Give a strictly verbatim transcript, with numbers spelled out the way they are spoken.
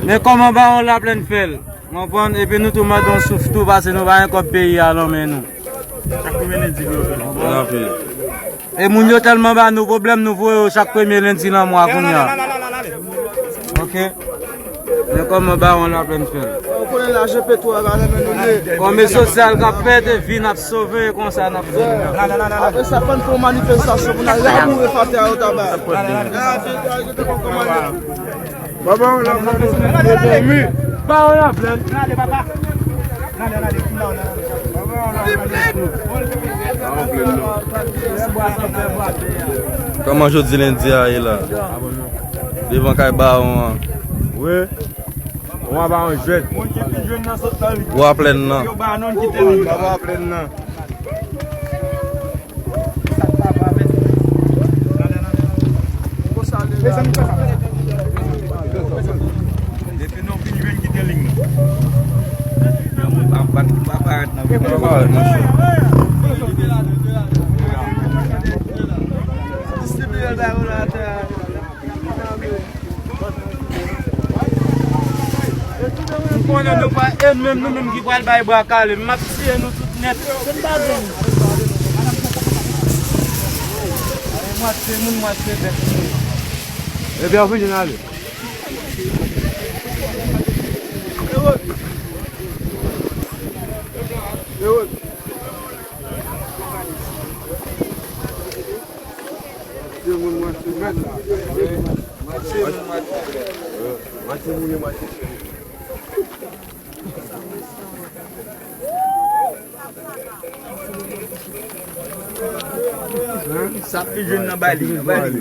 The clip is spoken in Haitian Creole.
Men kòman Bawon Laplèn fè l? Konprann? Epi nou tou mande yon souf tou, paske nou pa gen kòb peyi a nan men nou. Chak premye lendi nou yo fè. Anpil. E moun yo tèlman ba nou pwoblèm, nou voye yo chak premye lendi nan mwa kounye a. Ok? Men kòman Bawon Laplèn fè l? Ou konnen la, G P twa pa renmen nou vle. Kòm e sosyal k ap fèt, e vi n ap sove, e konsa n ap viv. Apre sa, fò n fè yon manifestasyon pou n al laboure fatra yo taba. Baba, on la fè nou fè dòmi. Bawon Laplèn. Kòman jodi lendi a ye la? Devan kay Bawon an. Wi. Wa Bawon jwèt. Wa Plèn nan. Wa Plèn nan. Depi nou fin jwenn kite ling nan. Yon moun pa bat, pa parèt nan videyo. Distribiye l bay moun atè a. M konnen nou pa ennmi m, nou menm ki pral bay bwa kale. M ap tiye nou tout nèt. Se m pa grenn. Mwatye moun, mwatye bèt. Ebyen, anpil jenn ale. Mwatye moun, mwatye bèt la. Mwatye moun, mwatye bèt. Mwatye moun, mwatye bèt. Sa pi jèn nan bay li, nan bay li.